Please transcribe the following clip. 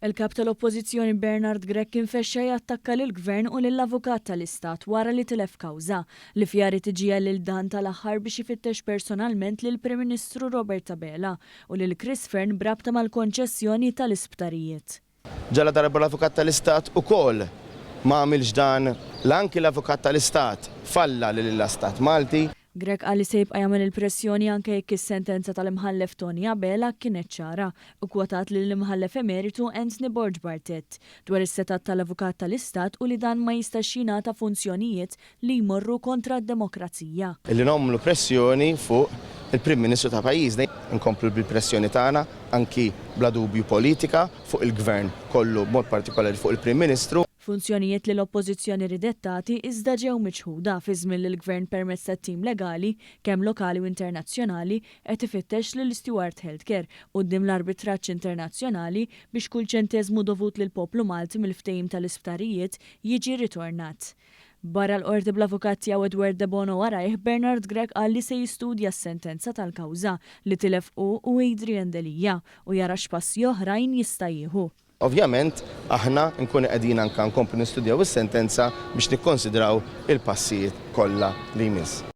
Il-Kap tal-Oppożizzjoni Bernard Grech kien fexxa jattakka lill-Gvern u lill-Avukat tal-Istat wara li tilef kawża li fiha ried iġiegħel lil dan tal-aħħar biex ifittex personalment lill-Prim Ministru Robert Abela u lil Chris Fearne b'rabta mal-konċessjoni tal-isptarijiet. Ġaladarba l-Avukat tal-Istat ukoll ma għamilx dan, la anki l-Avukat tal-Istat falla lill-Istat Malti. Grech qal li se jibqa' jagħmel il-pressjoni anke jekk is-sentenza tal-Imħallef Toni Abela kienet ċara u kkwotat lill-Imħallef Emeritu Anthony Borg Barthet dwar is-setgħat tal-Avukat tal-Istat u li dan ma jistax jingħata funzjonijiet li jmorru kontra d-demokrazija. Li nagħmlu pressjoni fuq il-Prim Ministru ta' pajjiżna. Inkomplu bil-pressjoni tagħna, anki bla dubju politika, fuq il-Gvern kollu b'mod partikolari fuq il-Prim Ministru. Funzjonijiet li l-Oppożizzjoni ridet tagħti iżda ġew miċħuda fi żmien li l-Gvern permezz tat-tim legali, kemm lokali u internazzjonali, qed ifittex lil Steward Healthcare quddiem l-arbitraġġ internazzjonali biex kull ċenteżmu dovut lill-poplu Malti mill-ftehim tal-isptarijiet jiġi ritornat. Barra l-Qorti bl-avukat tiegħu Edward Debono warajh, Bernard Grech qal li se jistudja s-sentenza tal-kawża li tilef hu u Adrian Delia u jara x'passi oħrajn jista' jieħu. Ovvjament aħna nkunu qegħdin anke nkomplu nistudjaw is-sentenza biex nikkonsidraw il-passijiet kollha li jmiss.